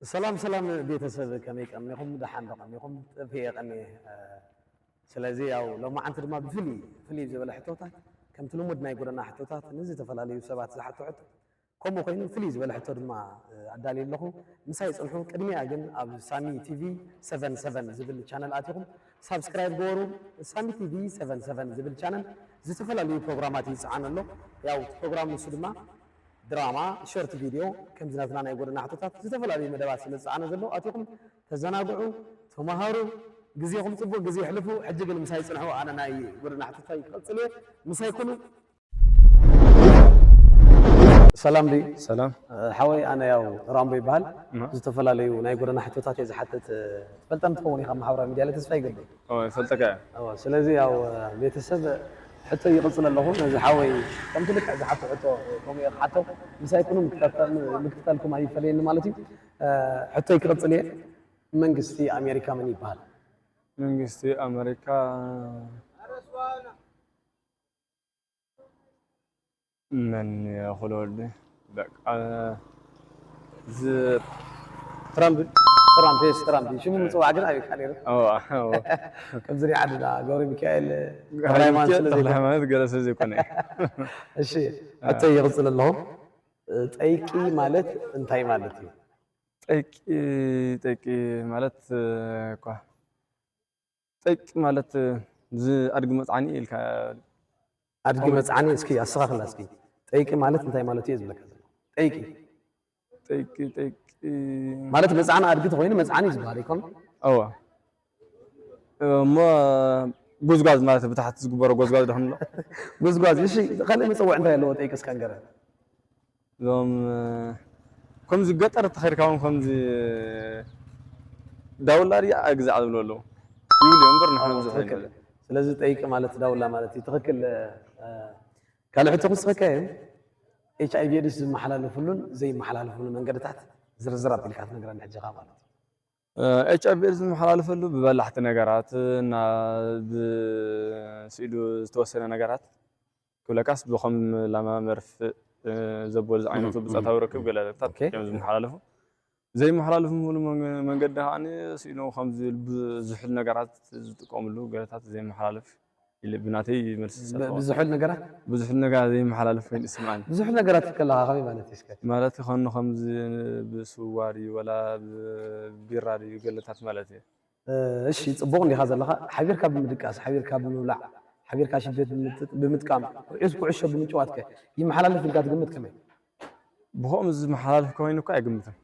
ሰላም ሰላም ቤተሰብ፣ ከመይ ቀኒኹም? ደሓን ዶ ቀኒኹም? ጠፊኤ ቀኒየ። ስለዚ ያው ሎማዓንቲ ድማ ብፍልይ ፍልይ ዝበለ ሕቶታት፣ ከምቲ ልሙድ ናይ ጎደና ሕቶታት፣ ንዝተፈላለዩ ሰባት ዝሓቶ ሕቶ ከምኡ ኮይኑ ፍልይ ዝበለ ሕቶ ድማ ኣዳልየ ኣለኹ። ምሳይ ጽንሑ። ቅድሚያ ግን ኣብ ሳሚ ቲቪ ሰቨን ሰቨን ዝብል ቻነል ኣቲኹም ሳብስክራይብ ግበሩ። ሳሚ ቲቪ ሰቨን ሰቨን ዝብል ቻነል ዝተፈላለዩ ፕሮግራማት ይጽዓን ኣሎ። ያው እቲ ፕሮግራም ንሱ ድማ ድራማ፣ ሾርት ቪድዮ፣ ከምዚ ናትና ናይ ጎደና ሕቶታት፣ ዝተፈላለዩ መደባት ስለ ዝጸዓነ ዘሎ ኣቲኹም ተዘናግዑ፣ ተመሃሩ፣ ግዜኹም ጽቡቕ ግዜ የሕልፉ። ሕጂ ግን ምሳይ ጽንሑ። ኣነ ናይ ጎደና ሕቶታይ ክቕጽል እየ። ምሳይ ኩኑ። ሰላም ድዩ? ሰላም። ሓወይ፣ ኣነ ያው ራምቦ ይበሃል። እም። ዝተፈላለዩ ናይ ጎደና ሕቶታት እየ ዝሓትት። ትፈልጠኒ ትኸውን ኢኻ ኣብ ማሕበራዊ ሚድያ፣ ተስፋ ይገብር። ኦ፣ ይፈልጠካ እየ። እወ፣ ስለዚ ያው ቤተሰብ ሕቶ ይቕጽል ኣለኹ። ነዚ ሓወይ ከምቲ ልክዕ ዝሓቶ ሕቶ ከምኡ እየ ክሓቶ። ምሳይ ኩኑ ምክትታል-፣ ምክትታልኩም ኣይፈለየኒ ማለት እዩ። ሕቶይ ክቕጽል እየ። መንግስቲ ኣሜሪካ መን ይበሃል? መንግስቲ ኣሜሪካ መን ይኹል ወዲ? በቃ፣ እዚ ትራምፕ። ትራምፕ፣ የስ፣ ትራምፕ። ሽሙ ምጽዋዕ ግን ኣበይ ካልእ? እዋ፣ እዋ። ከምዚ ናይ ዓድና ገብረ ሚካኤል፣ ገብረ ተኽለ ሃይማኖት ሚካኤል፣ ስለ ተኽለ ዘይኮነ። ሃይማኖት ገለ ስለ ዘይኮነ። እሺ፣ አ። ሕቶ ይቕጽል ኣለኹ። ጠይቂ ማለት እንታይ ማለት እዩ? ጠይቂ፣ ጠይቂ ማለት፣ እኳ፣ ጠይቂ ማለት፣ እዚ ኣድጊ መጽዓኒ ኢልካ። ኣድጊ መጽዓኒ፣ እስኪ ኣስተኻኽላ እስኪ። ጠይቂ ማለት እንታይ ማለት እዩ ዝብለካ ዘሎ? ጠይቂ። ጠይቂ፣ ጠይቂ። ማለት መጽዓኒ ኣድጊ ተኾይኑ መጽዓኒ ዝበሃል ይኮን? እዋ። እሞ ጉዝጓዝ ማለት ብታሕቲ ዝግበሮ ጎዝጓዝ ደኾን ኣሎ? ጉዝጓዝ፣ እሺ፣ ካልእ መጸውዒ እንታይ ኣለዎ ጠይቂ እስከ ንገረን? እዞም፣ ከምዚ ገጠር ተኸድካ እውን ከምዚ ዳውላ ድያ ኣግዛዕ ዝብሉ ኣለዉ። ይብሉ እዮም እምበር ንሕና ኣብዚ ትኽክል። ኮይና። ስለዚ ጠይቂ ማለት ዳውላ ማለት እዩ። ትኽክል። እ፣ ካልእ ሕቶ ክስኸካ እየ። ኤች ኣይ ቪ ኤድስ ዝመሓላለፍሉን ዘይመሓላለፍሉን መንገድታት ዝርዝር ኣቢልካ ትነግረኒ ሕጂ ኸኣ ማለት እዩ። እ፣ ኤች ኣይ ቪ ኤድስ ዝመሓላለፈሉ ብበላሕቲ ነገራት እና ብስኢሉ ዝተወሰነ ነገራት ክብለካስ ብኸም ላማ መርፍእ፣ እ፣ ዘበሉ ዝዓይነቱ እም፣ ብጾታዊ እም፣ ርክብ እም። ገለታት ኦኬ። እዮም ዝመሓላለፉ። ዘይመሓላለፉ ምሉ መንገ-፣ መንገዲ ከኣ ስኢሉ ከምዚ ብዙሕል ነገራት ዝጥቀምሉ ገለታት ዘይመሓላለፍ ኢለ ብናተይ መልሲ ብ-፣ ዝሰጥዎ። ብዙሕል ነገራት? ብዙሕል ነገራት ዘይመሓላለፍ ኮይኑ ይስምዓኒ። ብዙሕ ነገራት ከለኻ ከመይ ማለት እዩ እስከ? ማለት ኸኑ ከምዚ ብስዋ ድዩ ወላ ብቢራ ድዩ ገለታት ማለት እየ። እ፣ እሺ፣ ጽቡቕ እንዲኻ ዘለኻ። ሓቢርካ ብምድቃስ፣ ሓቢርካ ብምብላዕ፣ ሓቢርካ ሽጀት ብምጥ-፣ ብምጥቃም፣ ኩዕስ-፣ ኩዕሾ ብምጭዋትከ ይመሓላለፍ ኢልካ ትግምት ከመይ? ብኸምኡ ዝመሓላለፍ ኮይኑ እኮ ኣይግምትን።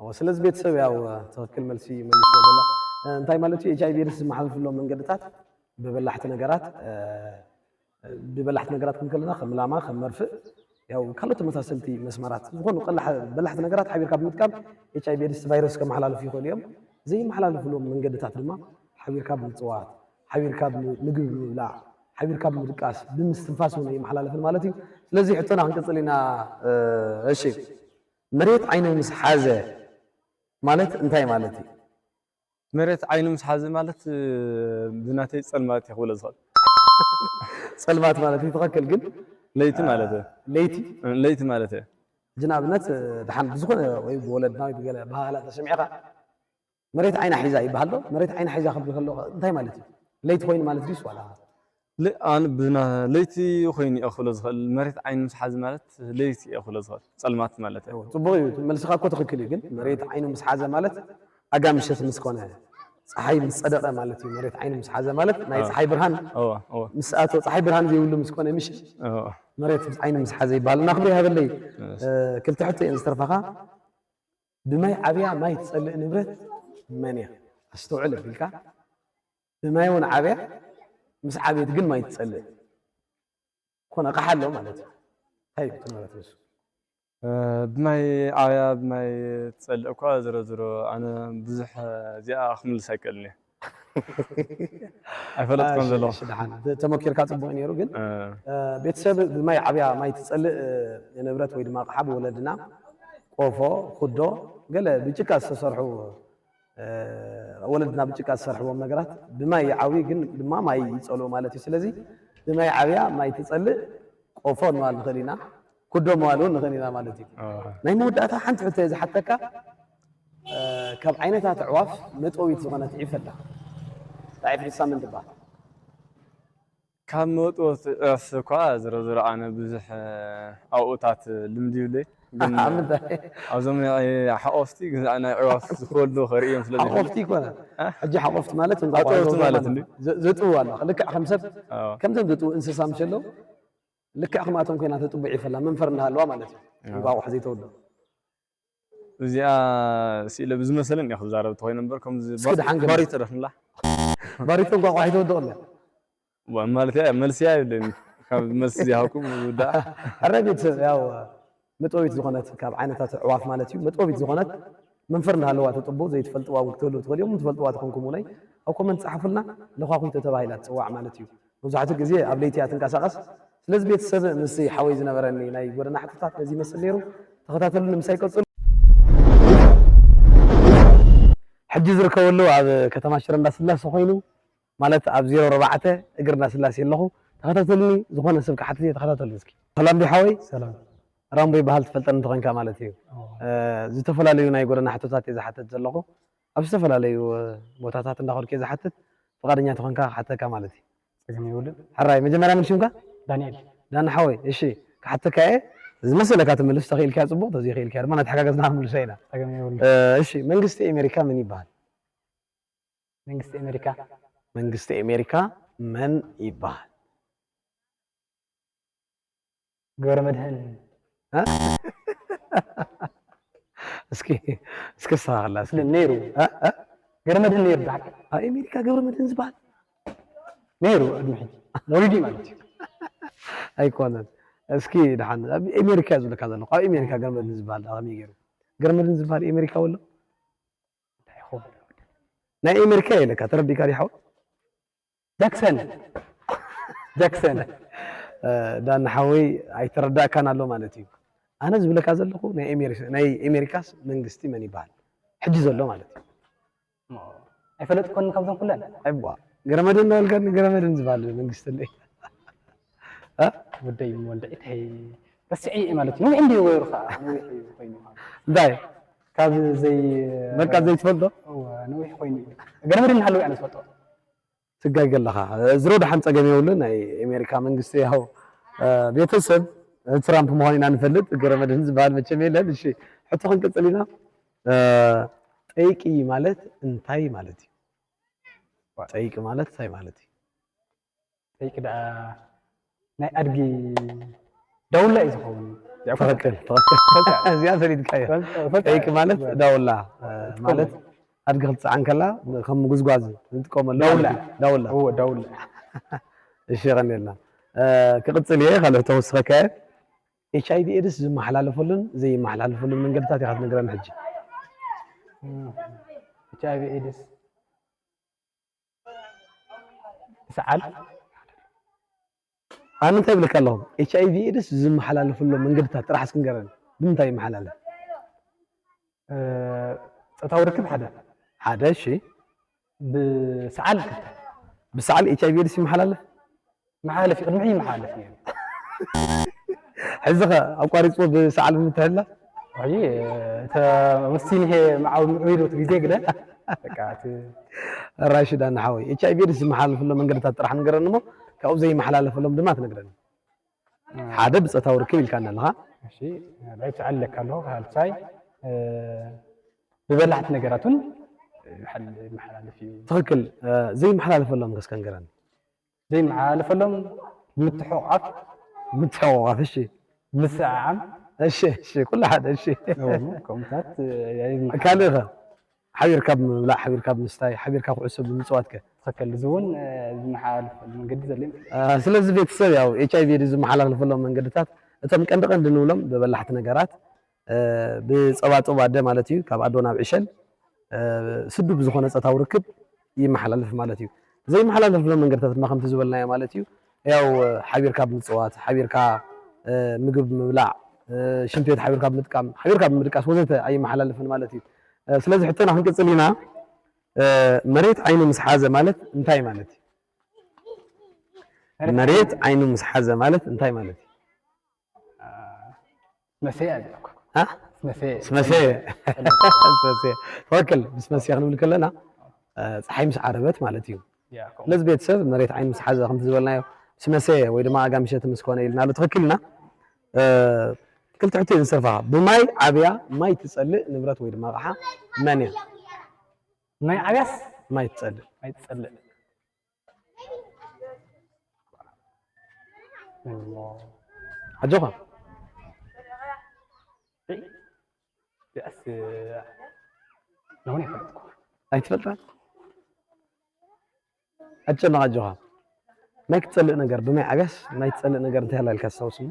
እወ፣ ስለዚ ቤተሰብ ያው ትኽክል መልሲ መሊስዎ ዘሎ። እ፣ እንታይ ማለት እዩ? ኤች ኣይ ቪ ኤድስ ዝመሓላለፍሎም መንገድታት ብበላሕቲ ነገራት፣ እ፣ ብበላሕቲ ነገራት ክንብል ከለና ከም ላማ፣ ከም መርፍእ፣ ያው ካልኦት ተመሳሰልቲ መስመራት ዝኾኑ ቀላሕ-፣ በላሕቲ ነገራት ሓቢርካ ብምጥቃም ኤች ኣይ ቪ ኤድስ ቫይረስ ከመሓላልፉ ይኽእሉ እዮም። ዘይመሓላለፍሎም መንገድታት ድማ ሓቢርካ ብምጽዋት፣ ሓቢርካ ብም-፣ ምግቢ ብምብላዕ፣ ሓቢርካ ብምድቃስ፣ ብምስትንፋስ እውን ኣይመሓላለፍን ማለት እዩ። ስለዚ ሕቶና ክንቅጽል ኢና። እ፣ እሺ፣ መሬት ዓይኑ ምስ ሓዘ ማለት እንታይ ማለት እዩ? መሬት ዓይኑ ምስ ሓዘ ማለት፣ እ፣ ብናተይ ጸልማት እየ ክብሎ ዝኽእል። ጸልማት ማለት እዩ፣ ትኽክል ግን፣ ለይቲ እ፣ ማለት እዩ። ለይቲ? እ፣ ለይቲ ማለት እዩ። ሕጂ ንኣብነት፣ እ፣ ደሓን ብዝኾነ ወይ ብወለድና ወይ ብገለ ኣበሃህላ ተሰሚዕካ፣ መሬት ዓይና ሒዛ ይበሃል ዶ? መሬት ዓይና ሒዛ ክብል ከሎ እንታይ ማለት እዩ? ለይቲ ኮይኑ ማለት ድዩስ ዋላ? ለ-፣ ኣነ ብና-፣ ለይቲ ኮይኑ እየ ክብሎ ዝኽእል። መሬት ዓይኑ ምስ ሓዘ ማለት ለይቲ እየ ክብሎ ዝኽእል። ጸልማት ማለት እዩ። እወ፣ ጽቡቕ እዩ። እቲ መልስኻ እኮ ትኽክል እዩ፣ ግን መሬት ዓይኑ ምስ ሓዘ ማለት ኣጋ ምሸት ምስ ኮነ፣ ጸሓይ ምስ ጸደቐ ማለት እዩ። መሬት ዓይኑ ምስ ሓዘ ማለት ናይ ኣዎ። ጸሓይ ብርሃን ኣዎ፣ ኣዎ። ምስ ኣቶ፣ ጸሓይ ብርሃን ዘይብሉ ምስ ኮነ ምሸት፣ ኣዎ። መሬት ዓይኑ ምስ ሓዘ ይበሃል። እና ክብሪ ይሃበለይ። እሺ። እ፣ ክልተ ሕቶ እየን ዝተርፋኻ። ብማይ ዓብያ ማይ ትጸልእ ንብረት መን እያ? ኣስተውዕል ኣቢልካ። ብማይ እውን ዓብያ፣ ምስ ዓብየት ግን ማይ ትጸልእ። ኮነ ኣቕሓ ኣሎ ማለት እዩ። እንታይ እዩ እቲ ንብረት ንሱ? እ፣ ብማይ ዓብያ ብማይ ትጸልእ እኳ ዝሮ ዝሮ ኣነ ብዙሕ እዚኣ ክምልስ ኣይክእልን እየ። ኣይፈለጥኩን እሺ፣ ዘለኹ። እሺ፣ ደሓን። ተ-፣ ተመኪርካ ጽቡቕ እዩ ነይሩ፣ ግን፣ እ። እ፣ ቤተሰብ ብማይ ዓብያ ማይ ትጸልእ፣ እ፣ ንብረት ወይ ድማ ኣቕሓ ብወለድና ቆፎ፣ ኩዶ፣ ገለ ብጭቃ ዝተሰርሑ፣ እ፣ ወለድና ብጭቃ ዝሰርሕዎም ነገራት ብማይ ይዓብዩ፣ ግን ድማ ማይ ይጸልኡ ማለት እዩ። ስለዚ ብማይ ዓብያ ማይ ትጸልእ ቆፎ ንባል ንኽእል ኢና፣ ኩዶ ምባል እውን ንኽእል ኢና ማለት እዩ። እ። ናይ መወዳእታ ሓንቲ ሕቶ እየ ዝሓተካ። ካብ ዓይነታት ኣዕዋፍ መጥበዊት ዝኾነት ዒፍ ኣላ። እታ ዒፍ ንሳ መን ትበሃል? ካብ መጥበውቲ ዒፍ እኳ ዝሮ ዝሮ ኣነ ብዙሕ ኣብኡታት ልምዲ ይብለይ። ግን ኣብዞም ናይ ሓቆፍቲ ግን ናይ ኣዕዋፍ ዝኸወሉ ከርእዮም ስለ ዝኽእል ሓቆፍቲ ይኮነ። ሕጂ ሓቆፍቲ ማለት እንቋቑሖ ኣጥበውቲ ማለት እንዲ። ዘጥቡ ኣሎ። ልክዕ ከም ሰብ ከምዘም ዘጥቡ እንስሳ ምሸለው ልክዕ ከምኣቶም ኮይና ተጥቡ ዒፍ ኣላ። መንፈር እንዳሃለዋ ማለት እዩ። እንቋቑሖ ዘይተወልዶ። እዚኣ ስኢለ ብዝመሰለን እየ ክዛረብ ተኮይነ እምበር ከምዚ እስኪ ደሓን ገምት። ባሪቶ ደፍንላ ባሪቶ እንቋቑሖ ኣይተወድኦ ኣላ። ማለት እያ መልሲ እያ ይብለኒ ካብ መልሲ እዚኣ ሃኩም ዝውዳኣ ሕረ ቤተሰብ ያው መጥበዊት ዝኾነት ካብ ዓይነታት ኣዕዋፍ ማለት እዩ። መጥበዊት ዝኾነት መንፈር እንዳሃለዋ ተጥቡ ዘይትፈልጥዋ እውን ክትህሉ ትኽእል እዮም። ትፈልጥዋ ተኾንኩም እውነይ ኣብ ኮመንት ጸሓፉልና። ለኳኩይቶ ተባሂላ ትጽዋዕ ማለት እዩ። መብዛሕትኡ ግዜ ኣብ ለይቲ እያ ትንቀሳቐስ። ስለዚ ቤተሰብ ምስ ሓወይ ዝነበረኒ ናይ ጎደና ሕቶታት ነዚ ይመስል ነይሩ። ተኸታተሉኒ፣ ምሳይ ቀጽሉ። ሕጂ ዝርከበሉ ኣብ ከተማ ሽረ እንዳስላሴ ኮይኑ ማለት ኣብ ዜሮ ኣርባዕተ እግሪ እንዳስላሴ ኣለኹ። ተኸታተሉኒ፣ ዝኾነ ሰብ ክሓትት እየ፣ ተኸታተሉኒ እስኪ። ሰላም ዲ ሓወይ? ሰላም። ራምቦ ይበሃል፣ ትፈልጠኒ እንተኾንካ ማለት እዩ። እ፣ ዝተፈላለዩ ናይ ጎደና ሕቶታት እየ ዝሓትት ዘለኹ። ኣብ ዝተፈላለዩ ቦታታት እንዳኸድኩ እየ ዝሓትት። ፍቓደኛ ተኾንካ ክሓተካ ማለት እዩ። ጸገም የብሉን። ሕራይ፣ መጀመርያ ምን ሽምካ? ዳንኤል። ዳን ሓወይ፣ እሺ፣ ክሓተካ እየ። ዝመሰለካ ትምልስ፣ ተኽኢልካ ጽቡቕ፣ ተዘይኽኢልካ ድማ እናተሓጋገዝና ክንምልሶ ኢና። ጸገም የብሉን። እ፣ እሺ፣ መንግስቲ ኣሜሪካ መን ይበሃል? መንግስቲ ኣሜሪካ። መንግስቲ ኣሜሪካ መን ይበሃል? ገብረ መድህን። እ? እስኪ እስኪ ኣስተኻኽላ እስኪ። ነይሩ። እ? እ? ገብረ መድህን ነይሩ ብሓቂ። ኣብ ኣሜሪካ ገብረ መድህን ዝበሃል ነይሩ ቅድሚ ሕጂ። ወሊዱ ማለት እዩ። ኣይኮነን። እስኪ ደሓን ኣብ ኣሜሪካ እየ ዝብለካ ዘለኹ። ኣብ ኣሜሪካ ገብረ መድህን ዝበሃል ደኣ ከመይ ገይሩ? ገብረ መድህን ዝበሃል ኣሜሪካ ወሎ? እንታይ ይኸውን? ናይ ኣሜሪካ እየ ኢለካ ተረዲእካ ዲኻ? ጃክሰን ጃክሰን እ፣ ዳኒ ሓወይ ኣይተረዳእካን ኣሎ ማለት እዩ። ኣነ ዝብለካ ዘለኹ ናይ ኣሜሪ-፣ ናይ ኣሜሪካስ መንግስቲ መን ይበሃል? ሕጂ ዘሎ ማለት እዩ። ኣይፈለጥኮን ካብዞም ኩለን። ኣይዋ ገረመድን እናበልካኒ ገረመድን ዝበሃል መንግስቲ እንደ ወደይ ወልደ ኢታይ ረስዒ ማለት እዩ። ነዊሕ እንዲ ወይሩ ከዓ ነዊሕ እዩ ኮይኑ ማለት እዩ። እንታይ ካብ ዘይ በቃ ዘይትፈልጦ እወ፣ ነዊሕ ኮይኑ እዩ። ገረመድን እናሃለወ ኣነ ዝፈልጦ። ትጋገ ኣለኻ። ዝሮ ደሓን ጸገም የብሉን። ናይ ኣሜሪካ መንግስቲ ያው እ፣ ቤተሰብ እ፣ ትራምፕ ምዃኑ ኢና ንፈልጥ። ገረመድህን ዝበሃል መቸም የለን። እሺ ሕቶ ክንቅጽል ኢና። እ፣ ጠይቂ ማለት እንታይ ማለት እዩ? ጠይቂ ማለት እንታይ ማለት እዩ? ጠይቂ ደኣ ናይ ኣድጊ ዳውላ እዩ ዝኸውን። ትኽክል ትኽክል። እዚኣ ፈሊጥካዮ። ጠይቂ ማለት ዳውላ እ፣ ማለት ኣድጊ ክትጸዓን ከላ ከም ምጉዝጓዝ ንጥቀመሉ ዳውላ። ማለት እዩ። ዳውላ እወ ዳውላ። እሺ የቐንየልና። እ፣ ክቕጽል እየ ካልእ ተወስኸካ እየ። ኤች ኣይ ቪ ኤድስ ዝመሓላለፈሉን ዘይመሓላለፈሉን መንገድታት ኢኻ ትነግረኒ ሕጂ። ኤች ኣይ ቪ ኤድስ ብሰዓል ኣነ እንታይ ይብለካ ኣለኹ? ኤች ኣይ ቪ ኤድስ ዝመሓላለፈሎም መንገድታት ጥራሕ እስኪ ንገረኒ። ብምንታይ ይመሓላለፍ? ጾታዊ ርክብ ሓደ ሓደ እሺ ብሰዓል ክልተ ብሰዓል ኤች ኣይ ቪ ኤድስ ይመሓላለፍ? መሓላለፊ ቅድሚ ሕጂ ይመሓላለፍ ነይሩ። ሕዚ ኸ ኣቋሪፅዎ ብሰዓል ብምትሕላ? ሕጂ እተ ወሲን ይሄ መዓው ምዕቢሉ እቲ ግዜ ግለ በቃ እቲ ራይሽ ዳና ሓወይ ኤች ኣይ ቪ ኤድስ ዝመሓላለፈሎም መንገድታት ጥራሕ ንገረኒ እሞ ካብኡ ዘይመሓላለፈሎም ድማ ትነግረኒ። ሓደ ብፆታዊ ርክብ ኢልካና ኣለኻ። እሺ ናይ ብሰዓል ኣለካ ኣለኹ ካልሳይ ብበላሕቲ ነገራት እውን ይመሓላለፍ እዩ። ትኽክል። ዘይመሓላለፈሎም ከስከንገረኒ ዘይመሓላለፈሎም ምትሕቑቓፍ ምትሕቑቓፍ እሺ ምስዕዓም እሺ እሺ ኩሉ ሓደ እሺ ከምታት ካልእ ኸ ሓቢርካ ብምብላዕ ሓቢርካ ብምስታይ ሓቢርካ ኩዕሶ ብምፅዋት ከ ትኽክል እዚ እውን ዝመሓላለፈሉ መንገዲ ዘሎ እዩ። ስለዚ ቤተሰብ ያው ኤች ኣይ ቪ ኤድስ ዝመሓላለፈሎም መንገድታት እቶም ቀንዲ ቀንዲ ንብሎም ብበላሕቲ ነገራት ብፀባ ፆባ ኣደ ማለት እዩ ካብ ኣዶ ናብ ዕሸል ስዱብ ዝኾነ ፆታዊ ርክብ ይመሓላለፍ ማለት እዩ። ዘይመሓላለፍሎም መንገድታት ድማ ከምቲ ዝበልናዮ ማለት እዩ ያው ሓቢርካ ብምፅዋት ሓቢርካ ምግቢ ብምብላዕ ሽንቲ ቤት ሓቢርካ ብምጥቃም ሓቢርካ ብምድቃስ ወዘተ ኣይመሓላለፍን ማለት እዩ። ስለዚ ሕቶና ክንቅፅል ኢና። መሬት ዓይኑ ምስ ሓዘ ማለት እንታይ ማለት እዩ? መሬት ዓይኑ ምስ ሓዘ ማለት እንታይ ማለት እዩ? መሰያ ኣለኩ አ? ምስ መሰየ። ምስ መሰየ። ትኽክል። ምስ መሰየ ክንብል ከለና፣ እ፣ ፀሓይ ምስ ዓረበት ማለት እዩ። ያ፣ ከምኡ። ስለዚ ቤተሰብ መሬት ዓይኒ ምስ ሓዘ፣ ከምቲ ዝበልናዮ፣ ምስ መሰየ ወይ ድማ ኣጋምሸቲ ምስ ኮነ ኢልና ኣሎ። ትኽክል ኢና። እ፣ ክልተ ሕቶ እዩ ዝተርፋ። ብማይ ዓብያ ማይ ትጸልእ ንብረት ወይ ድማ ኣቕሓ መን እያ? ማይ ዓብያስ? ማይ ትጸልእ። ማይ ትጸልእ። እሞ። ኣጆኻ። እይ፣ ያስ፣ ናሁን ኣይፈልጥኩ። ኣይትፈልጣን? ኣጨነቕ ኣጆኻ። ማይ ክትጸልእ ነገር፣ ብማይ ዓብያስ ማይ ትጸልእ ነገር እንታይ ኣላ ኢልካ ተስታውስ እሞ?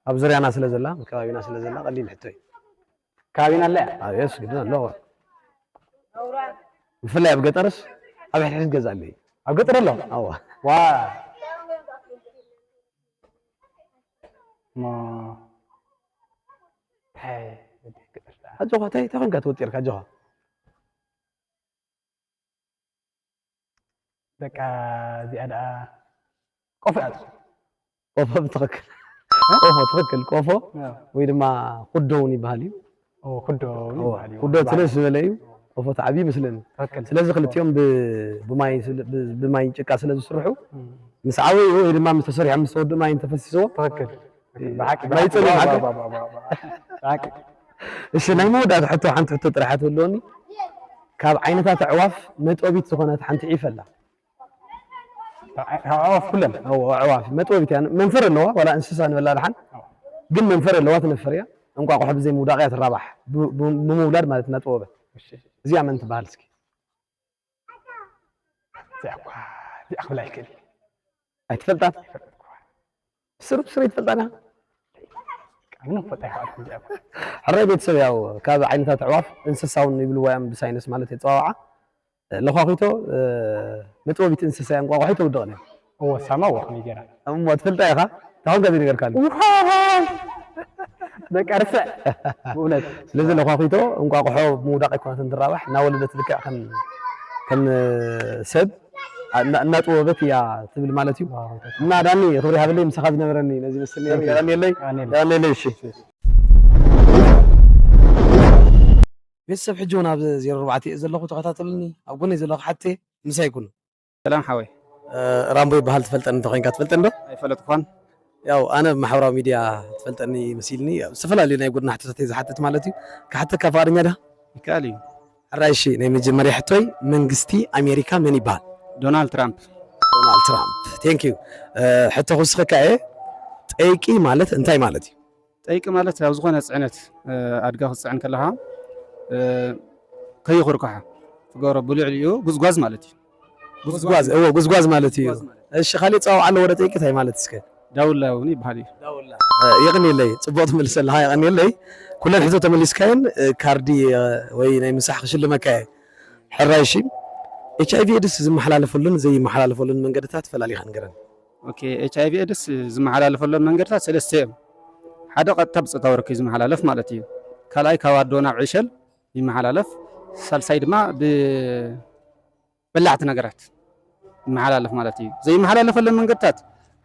ኣብ ዙርያና ስለ ዘላ፣ ኣብ ከባቢና ስለ ዘላ፣ ቀሊል ሕቶ እዩ። ከባቢና ኣለ? ኣብየስ፣ ግድን ኣለዎ። ብፍላይ ኣብ ገጠርስ፣ ኣብ ሕድሕድ ገዛ ኣለ እዩ። ኣብ ገጠር ኣሎ? ኣዋ። ዋ። ሞ-፣ ታይ፣ ወዲ ገጠር ደኣ። ኣጆኻ፣ ታይ፣ ታይ ኮንካ ትወጢርካ፣ ኣጆኻ? በቃ፣ እዚኣ ደኣ ቆፎ እያ። ቆፎ ብትኽክል። እ? ቆፎ፣ ትኽክል። ቆፎ እ። ወይ ድማ ኩዶ እውን ይበሃል እዩ። ኦ፣ ኩዶ እውን ኦ፣ ይበሃል እዩ። ኩዶ ትንሽ ዝበለ እዩ። ቆፎ ተዓብዩ ይመስለኒ። ትኽክል። ስለዚ ክልቲኦም ብ-፣ ብማይ ስለ-፣ ብ-፣ ብማይ ጭቃ ስለ ዝስርሑ፣ እም። ምስ ዓበዩ ወይ ድማ ምስ ተሰሪሖም ምስ ተወድኡ ማይ እንተፈሲስዎ፣ ትኽክል። ትኽክል። ብሓቂ፣ ማይ ብሓቂ። ጸልዩ ብሓቂ። ብሓቂ። እሺ፣ ናይ መወዳእታ ሕቶ፣ ሓንቲ ሕቶ ጥራሕ ትህልወኒ። ካብ ዓይነታት ኣዕዋፍ መጥበቢት ዝኾነት ሓንቲ ዒፍ ኣላ። ካብ ኣዕዋፍ ኩለን? እዎ፣ ኣዕዋፍ መጥበቢት እያ። መንፈር ኣለዋ፣ ዋላ እንስሳ ንበላ ደሓን። ኣዎ። ግን መንፈር ኣለዋ፣ ትነፍር እያ። እንቋቑሖ ብዘይ ምውዳቕ እያ ትራባሕ። ብ-፣ ብ-፣ ብምውላድ ማለት እናጠወበት። እሺ። እዚኣ መን ትበሃል እስኪ? እዚኣ እኳ፣ እዚኣ ክብላ ኣይክእል። ኣይትፈልጣን? ኣይፈልጥኩ። ብስሩ ብስሩ ኣይትፈልጣን ኢኻ? ምንም ክፈልጣ ኣይክኣልኩ እዚኣ እኳ። ሕራይ ቤተሰብ፣ ያው ካብ ዓይነታት ኣዕዋፍ እንስሳ እውን ይብልዋ እዮም ብሳይንስ ማለት የፀዋውዓ። ለዃኺቶ፣ እ፣ መጥበቢት እንስሳ እያ፣ እንቋቑሖ ኣይተውድቕን እያ። እወ፣ ሳማ እወ፣ ከመይ ገይራ? እሞ ትፈልጣ ኢኻ? እንታይ ኮንካ ዘይነገርካኒ? ዋይ! በቃ ርስዕ። ብእውነት። ስለዚ ለዃኺቶ እንቋቑሖ ምውዳቕ ኣይኮነትን ትራባሕ፣ እናወለደት ልክዕ ከም፣ ከም ሰብ እና-፣ እናጠወበት እያ ትብል ማለት እዩ። ዋው። እና ዳኒ፣ ክብሪ ሃበለይ፣ ምሳኻ ዝነበረኒ ነዚ መስል ነይሩ። የቐንየለይ። የቐንየለይ። የቐንየለይ፣ እሺ። ቤተሰብ፣ ሕጂ እውን ኣብ ዜሮ ኣርባዕተ እየ ዘለኹ፣ ተኸታተሉኒ። ኣብ ጎነይ ዘለኹ ሓቴ ምሳይ ኩኑ። ሰላም ሓወይ። እ፣ ራምቦ ይበሃል፣ ትፈልጠኒ እንተኾይንካ ትፈልጠኒ ዶ? ኣይፈለጥኳን። ያው ኣነ ብማሕበራዊ ሚድያ ትፈልጠኒ መሲልኒ፣ ያው ዝተፈላለዩ ናይ ጎድና ሕቶታት እየ ዝሓትት ማለት እዩ። ክሓተካ ፍቓደኛ ዲኻ? ይከኣል እዩ። ሕራይ፣ እሺ፣ ናይ መጀመርያ ሕቶይ፣ መንግስቲ ኣሜሪካ መን ይበሃል? ዶናልድ ትራምፕ። ዶናልድ ትራምፕ። ቴንክ ዩ። እ፣ ሕቶ ክውስኸካ እየ፣ ጠይቂ ማለት እንታይ ማለት እዩ? ጠይቂ ማለት ኣብ ዝኾነ ጽዕነት፣ እ፣ ኣድጋ ክትጽዕን ከለኻ፣ እ፣ ከይኹርኩሓ ትገብሮ፣ ብልዕሊኡ ጉዝጓዝ ማለት እዩ። ጉዝጓዝ፣ እዎ፣ ጉዝጓዝ ማለት እዩ። ጉዝጓዝ ማለት። እሺ፣ ካሊእ ጸዋውዓ ኣለዎ ዶ ጠይቂ፣ እንታይ ማለት እስከ? ዳውላ እውን ይበሃል እዩ። ዳውላ። እ፣ የቕንየለይ፣ ጽቡቕ ትምልስ ኣለኻ፣ የቕንየለይ። ኩለን ሕቶ ተመሊስካየን፣ እ፣ ካርዲ፣ እ፣ ወይ ናይ ምሳሕ ክሽልመካ እየ። ሕራይ፣ እሺ። ኤች ኣይ ቪ ኤድስ ዝመሓላለፈሉን ዘይመሓላለፈሉን መንገድታት ፈላሊኻ ንገረኒ። ኦኬ፣ ኤች ኣይ ቪ ኤድስ ዝመሓላለፈሎም መንገድታት ሰለስተ እዮም። ሓደ ቀጥታ ብጾታዊ ርክብ ዝመሓላለፍ ማለት እዩ። ካልኣይ ካብ ኣዶ ናብ ዕሸል ይመሓላለፍ። ሳልሳይ ድማ ብበላዕቲ ነገራት ይመሓላለፍ ማለት እዩ። ዘይመሓላለፈሎም መንገድታት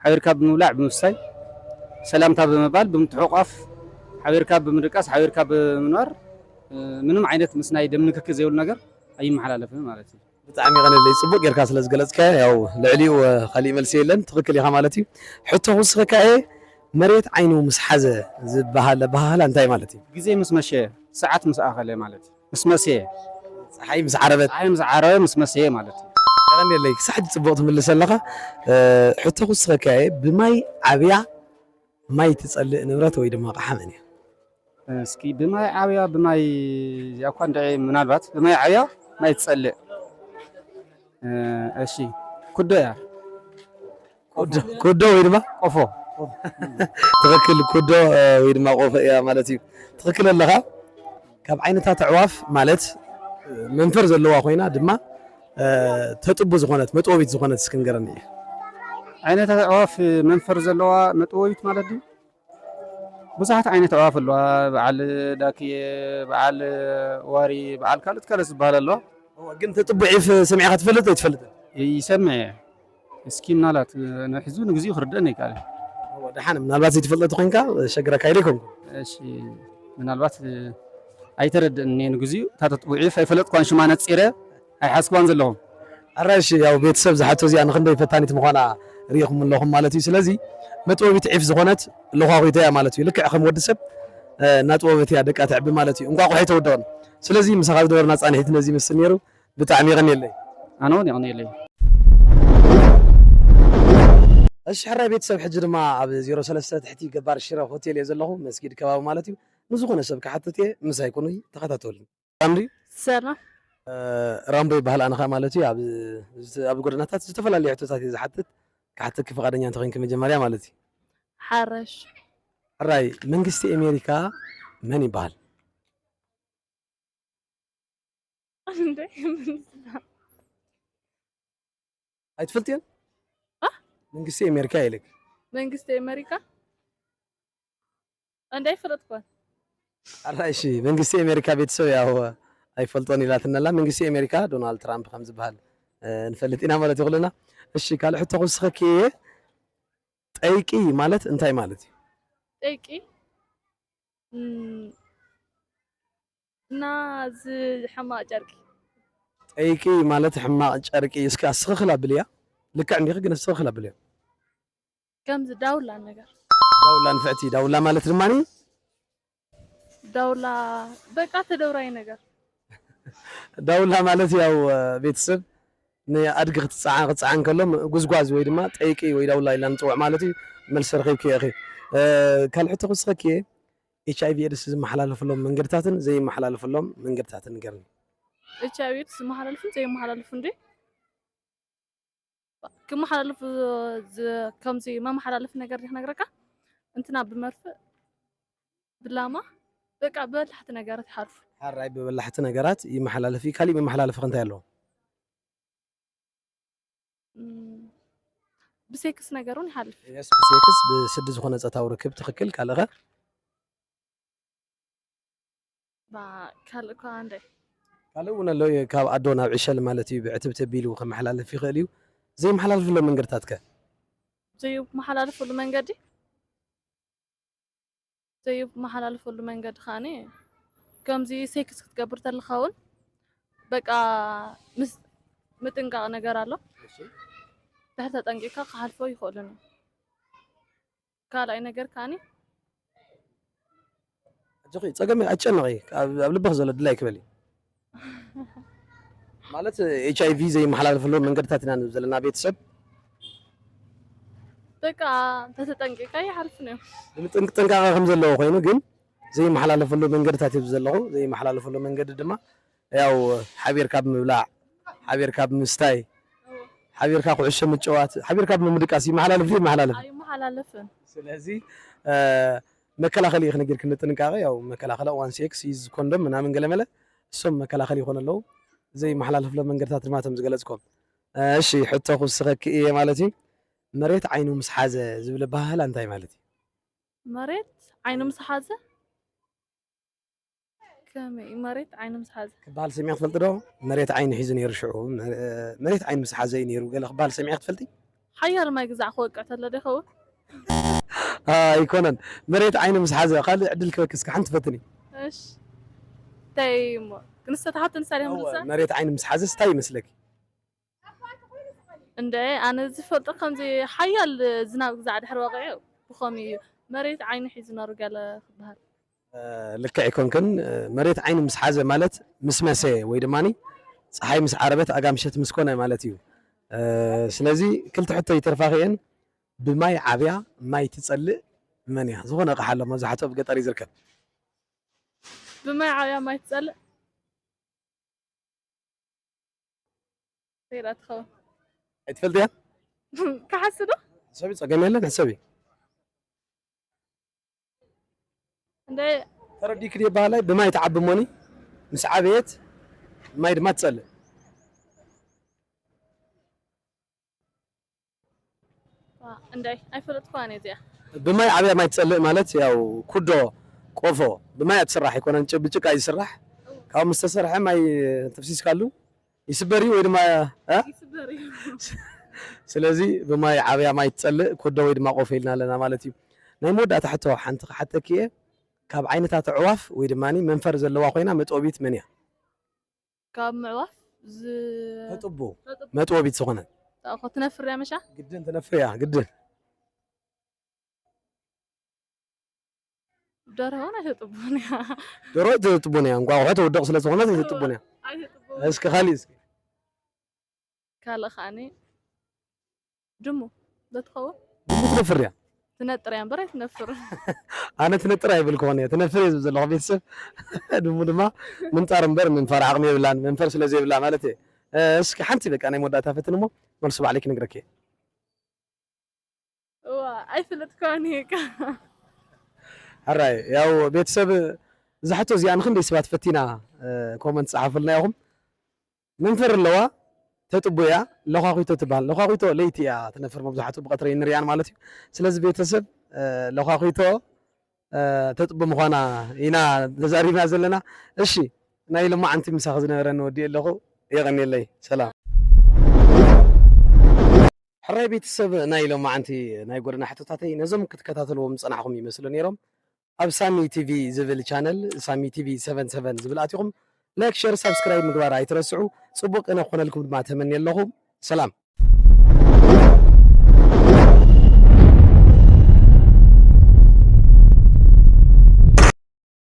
ሓቢርካ ብምብላዕ፣ ብምስታይ፣ ሰላምታ ብምባል፣ ብምትሕቋፍ፣ ሓቢርካ ብምድቃስ፣ ሓቢርካ ብምንባር፣ እ፣ ምንም ዓይነት ምስ ናይ ደም ንክኪ ዘይብሉ ነገር ኣይመሓላለፍን ማለት እዩ። ብጣዕሚ የቐንየለይ፣ ጽቡቕ ጌርካ ስለ ዝገለጽካዮ። ያው ልዕሊኡ፣ እ፣ ካሊእ መልሲ የለን፣ ትኽክል ኢኻ ማለት እዩ። ሕቶ ክውስኸካ እየ፣ መሬት ዓይኑ ምስ ሓዘ ዝበሃል ኣበሃህላ እንታይ ማለት እዩ? ግዜ ምስ መሸ፣ ሰዓት ምስ ኣኸለ ማለት እዩ። ምስ መስየ። ጸሓይ ምስ ዓረበት። ጸሓይ ምስ ዓረበ፣ ምስ መስየ ማለት እዩ። የቐንየለይ፣ ክሳዕ ሕጂ ጽቡቕ ትምልስ ኣለኻ። እ፣ ሕቶ ክውስኸካ እየ፣ ብማይ ዓብያ ማይ ትጸልእ ንብረት ወይ ድማ ኣቕሓ መን እያ? እስኪ ብማይ ዓብያ፣ ብማይ እዚኣ እኳ እንድዒ ምናልባት ብማይ ዓብያ ማይ ትጸልእ። እ፣ እሺ፣ ኩዶ እያ። ኩዶ፣ ኩዶ ወይ ድማ ቆፎ። ትኽክል፣ ኩዶ፣ እ፣ ወይ ድማ ቆፎ እያ ማለት እዩ። ትኽክል ኣለኻ። ካብ ዓይነታት ኣዕዋፍ ማለት፣ እ፣ መንፈር ዘለዋ ኮይና ድማ፣ እ፣ ተጥቡ ዝኾነት፣ መጥወቢት ዝኾነት እስኪ ንገረኒ። ዓይነታት ኣዕዋፍ መንፈር ዘለዋ መጥወቢት ማለት ድዩ? ብዙሓት ዓይነት ኣዕዋፍ ኣለዋ። በዓል ዳክየ፣ በዓል ዋሪ፣ በዓል ካልኦት ካልኦት ዝበሃላ ኣለዋ። እወ፣ ግን ተጥቡ ዒፍ ሰሚዕካ ትፈልጥ ዶ ኣይትፈልጥን? ይሰምዕ እየ። እስኪ ምናልባት ንሕዚ ንግዚኡ ክርድአኒ ኣይከኣለን። እወ፣ ደሓን ምናልባት ዘይትፈልጦ ተኾይንካ ሸግረካ ኢለ ኣይኮንኩን። እሺ። ምናልባት ኣይተረድእን እየ ንግዚኡ፣ እታ ተጥውዒፍ ኣይፈለጥኳን፣ ሽማ ነጺረ ኣይሓዝክዋን ዘለኹ። ኣራይሽ፣ ያው ቤተሰብ ዝሓቶ እዚኣ ንክንደይ ፈታኒት ምዃና ርኢኹም ኣለኹም ማለት እዩ። ስለዚ መጥበቢት ዒፍ ዝኾነት ለዃኺቶ እያ ማለት እዩ። ልክዕ ከም ወዲ ሰብ እናጥበበት እያ ደቃ ተዕቢ ማለት እዩ። እንቋቑሖ ኣይተወደቐን። ስለዚ ምሳኻ ዝነበርና ጻንሒት ነዚ ይመስል ነይሩ። ብጣዕሚ የቐንየለይ። ኣነ እውን የቐንየለይ። እሺ ሕራይ ቤተሰብ፣ ሕጂ ድማ ኣብ ዜሮ ሰለስተ ትሕቲ ገባር ሽረ ሆቴል እየ ዘለኹ፣ መስጊድ ከባቢ ማለት እዩ። ንዝኾነ ሰብ ክሓትት እየ፣ ምሳይ ኩኑ ተኸታተሉኒ። ሰላም ድዩ? ሰላም። ራምቦ ይበሃል ኣነ ኸኣ ማለት እዩ። ኣብ ኣብ ጎደናታት ዝተፈላለዩ ሕቶታት እየ ዝሓትት። ክሓተኪ ፍቓደኛ እንተኾይንኪ መጀመርያ ማለት እዩ። ሓራሽ። ሕራይ፣ መንግስቲ ኣሜሪካ መን ይበሃል? እንደ ኣይትፈልጥዮን? አ? መንግስቲ ኣሜሪካ ኢልክ። መንግስቲ ኣሜሪካ? እንደ ኣይፈለጥኳን። ኣራይ፣ እሺ፣ መንግስቲ ኣሜሪካ ቤተሰብ ያው ኣይፈልጦን ኢላትና ኣላ። መንግስቲ ኣሜሪካ ዶናልድ ትራምፕ ከም ዝበሃል፣ እ፣ ንፈልጥ ኢና ማለት እዩ ኩልና። እሺ፣ ካልእ ሕቶ ክውስኸኪ እየ። ጠይቂ ማለት እንታይ ማለት እዩ? ጠይቂ? እም፣ እና እዚ ሕማቕ ጨርቂ። ጠይቂ ማለት ሕማቕ ጨርቂ። እስኪ ኣስተኻኽል ኣብልያ። ልክዕ እንዲኺ ግን ኣስተኻኽል ኣብልያ። ከምዚ ዳውላ ነገር። ዳውላ ንፍዕቲ። ዳውላ ማለት ድማኒ? ዳውላ በቃ ተደውራይ ነገር። ዳውላ ማለት ያው፣ እ፣ ቤተሰብ ንኣድጊ ክትጸዓ-፣ ክትጸዓን ከሎ ም-፣ ጉዝጓዝ ወይ ድማ ጠይቂ ወይ ዳውላ ኢልና ንጽውዕ ማለት እዩ። መልሲ ረኺብኪ ኢኺ። እ፣ ካልእ ሕቶ ክውስኸኪ እየ። ኤች ኣይ ቪ ኤድስ ዝመሓላለፈሎም መንገድታትን ዘይመሓላለፈሎም መንገድታትን ንገርኒ። ኤች ኣይ ቪ ኤድስ ዝመሓላለፍን ዘይመሓላለፍን ድዩ? ክመሓላለፉ ዝ-፣ ከምዚ መመሓላለፊ ነገር ድየ ክነግረካ? እንትና ብመርፍእ፣ ብላማ፣ በቃ ብበላሕቲ ነገራት ይሓልፉ። ሓራይ ብበላሕቲ ነገራት ይመሓላለፍ እዩ። ካሊእ መመሓላለፊ ከ እንታይ ኣለዎ? እም፣ ብሴክስ ነገር እውን ይሓልፍ። የስ፣ ብሴክስ፣ ብስዲ ዝኾነ ጾታዊ ርክብ፣ ትኽክል። ካልእ ኸ? ባ-፣ ካልእ እኳ እንደ ካልእ እውን ኣሎ፣ ካብ ኣዶ ናብ ዕሸል ማለት እዩ። ብዕትብቲ ኣቢሉ ክመሓላለፍ ይኽእል እዩ። ዘይመሓላለፍሎም መንገድታት ከ? ዘይመሓላለፈሉ መንገዲ? ዘይመሓላለፈሉ መንገዲ ከኣኒ ከምዚ ሴክስ ክትገብር ተለኻ እውን በቃ ምስ ምጥንቃቕ ነገር ኣሎ። እሺ። ድሕር ተጠንቂቕካ ክሓልፎ ይኽእልን እዩ። ካልኣይ ነገር ከኣኒ ኣጆኺ፣ ጸገም እዩ፣ ኣይትጨነቒ። ኣብ፣ ኣብ ልብኺ ዘሎ ድላይ ክበሊ። ማለት ኤች ኣይ ቪ ዘይመሓላለፈሎም መንገድታት ኢና ንብል ዘለና ቤተሰብ። በቃ እንተተጠንቂቕካ ይሓልፍን እዮም። ጥንቅ-፣ ጥንቃቐ ከም ዘለዎ ኮይኑ ግን ዘይመሓላለፈሉ መንገድታት እዩ ዘለኹ። ዘይመሓላለፈሉ መንገዲ ድማ ያው ሓቢርካ ብምብላዕ፣ ሓቢርካ ብምስታይ፣ ሓቢርካ ኩዕሾ ምጭዋት፣ ሓቢርካ ብምድቃስ ይመሓላለፍ ይመሓላለፍ። ኣይመሓላለፍን። ስለዚ፣ እ፣ መከላኸሊ እዩ ክነግርክኒ ጥንቃቐ፣ ያው መከላኸሊ እዋን ሴክስ ዩዝ ኮንዶም ምናምን ገለመለ፣ እሶም መከላኸሊ ይኾኑ ኣለዉ። ዘይመሓላለፍሎም መንገድታት ድማ እቶም ዝገለጽኮም። እ፣ እሺ፣ ሕቶ ክውስኸኪ እየ ማለት እዩ። መሬት ዓይኑ ምስ ሓዘ ዝብል ኣበሃህላ እንታይ ማለት እዩ? መሬት ዓይኑ ምስ ሓዘ? ከመይ እዩ መሬት ዓይኑ ምስ ሓዘ? ክበሃል ሰሚዐ ትፈልጢ ዶ? መሬት ዓይኑ ሒዙ ነይሩ ሽዑ። መ-፣ መሬት ዓይኑ ምስ ሓዘ እዩ ነይሩ ገለ ክበሃል ሰሚዐ ትፈልጢ? ሓያል ማይ ግዛዕ ክወቅዕ ተሎ ዶ ይኸውን? ኣይኮነን። መሬት ዓይኑ ምስ ሓዘ፣ ካልእ ዕድል ክበኪ እስከ ሓንቲ ፈትኒ። እሺ። እንታይ እሞ? ክንስተ ተሓቶ ንሳ ድያ እወ፣ ምልሳ? መሬት ዓይኑ ምስ ሓዘስ እንታይ ይመስለኪ? እንደ ኣነ ዝፈልጦ ከምዚ ሓያል ዝናብ ግዛዕ ድሕሪ ወቂዑ ብኸምኡ እዩ። መሬት ዓይኑ ሒዙ ነሩ ገለ ክበሃል። እ፣ ልክዕ ኣይኮንክን። እ፣ መሬት ዓይኑ ምስ ሓዘ ማለት ምስ መሰየ ወይ ድማኒ ጸሓይ ምስ ዓረበት ኣጋ ምሸት ምስ ኮነ ማለት እዩ። እ፣ ስለዚ ክልተ ሕቶ ይተርፋኺ እየን። ብማይ ዓብያ ማይ ትጸልእ መን እያ? ዝኾነ ኣቕሓ ኣሎ፣ መብዛሕትኡ ኣብ ገጠር እዩ ዝርከብ። ብማይ ዓብያ ማይ ትጸልእ? ከይዳ ትኸውን። ኣይትፈልጥያ? ክሓሲ ዶ? ሕሰቢ፣ ጸገም የለን፣ ሕሰቢ። እንደ ተረዲእኪ ድየ በሃላይ? ብማይ ትዓቢ እሞኒ፣ ምስ ዓበየት ማይ ድማ ትጸልእ። ዋ፣ እንደ ኣይፈለጥኩዋን እየ እዚኣ። ብማይ ዓብያ ማይ ትጸልእ ማለት ያው ኩዶ፣ ቆፎ፣ ብማይ እያ ትስራሕ ኣይኮነን፣ ጭ-፣ ብጭቃ እዩ ዝስራሕ። ካብኡ ምስ ተሰርሐ ማይ ተፍሲስካሉ ይስበር እዩ ወይ ድማ፣ እ? ይስበር እዩ። ስለዚ ብማይ ዓብያ ማይ ትጸልእ ኩዶ ወይ ድማ ቆፎ ኢልና ኣለና ማለት እዩ። ናይ መወዳእታ ሕቶ ሓንቲ ክሓተኪ እየ። ካብ ዓይነታት ኣዕዋፍ ወይ ድማ መንፈር ዘለዋ ኮይና መጥወቢት መን እያ? ካብ ምዕዋፍ ዝ ተጥቡ መጥወቢት ዝኾነት እኮ ትነፍር እያ መሻ። ግድን ትነፍር እያ ግድን። ደርሆ ናይ ተጥቡን እያ። ደርሆ ተጥቡን እያ፣ እንቋቑሖ ተውድቕ ስለ ዝኾነት ተጥቡን እያ። ኣይ ተጥቡ። እስኪ ካሊእ እስኪ። ካልእ ከዓኒ ድሙ ዶ ትኸውን? ድሙ ትነፍር እያ። ትነጥር እያ እምበር ኣይትነፍር። ኣነ ትነጥር ኣይብል ክኾን እየ፣ ትነፍር እየ ዝብል ዘለኹ ቤተሰብ። ድሙ ድማ ምንጣር እምበር ምንፋር ዓቕሚ የብላን፣ መንፈር ስለ ዘይብላ ማለት እየ። እ፣ እስኪ ሓንቲ በቃ ናይ መወዳእታ ፈትን እሞ መልሱ ባዕለይ ክነግረኪ እየ። እዋ ኣይፍለጥካን እየ። ሕራይ ያው ቤተሰብ እዛ ሕቶ እዚኣ ንክንደይ ሰባት ፈቲና፣ እ፣ ኮመንት ጸሓፉልና ኢኹም። መንፈር ኣለዋ፣ ተጥቡ እያ፣ ለዃኺቶ ትበሃል። ለዃኺቶ ለይቲ እያ ትነፍር፣ መብዛሕትኡ ብቐትሪ ንሪኣን ማለት እዩ። ስለዚ ቤተሰብ፣ እ፣ ለዃኺቶ፣ እ፣ ተጥቡ ምዃና ኢና ተዛሪብና ዘለና። እሺ፣ ናይ ሎማዓንቲ ምሳኺ ዝነበረኒ ወዲእ ኣለኹ። የቐንየለይ። ሰላም። ሕራይ ቤተሰብ፣ ናይ ሎማዓንቲ ናይ ጎደና ሕቶታተይ ነዞም ክትከታተልዎም ዝጸናሕኩም ይመስሉ ነይሮም። ኣብ ሳሚ ቲቪ ዝብል ቻነል፣ ሳሚ ቲቪ ሰቨን ሰቨን ዝብል ኣቲኹም ላይክ፣ ሸር፣ ሳብስክራይብ ምግባር ኣይትረስዑ። ጽቡቕ ቅነ ክኾነልኩም ድማ ተመንየ ኣለኹ። ሰላም።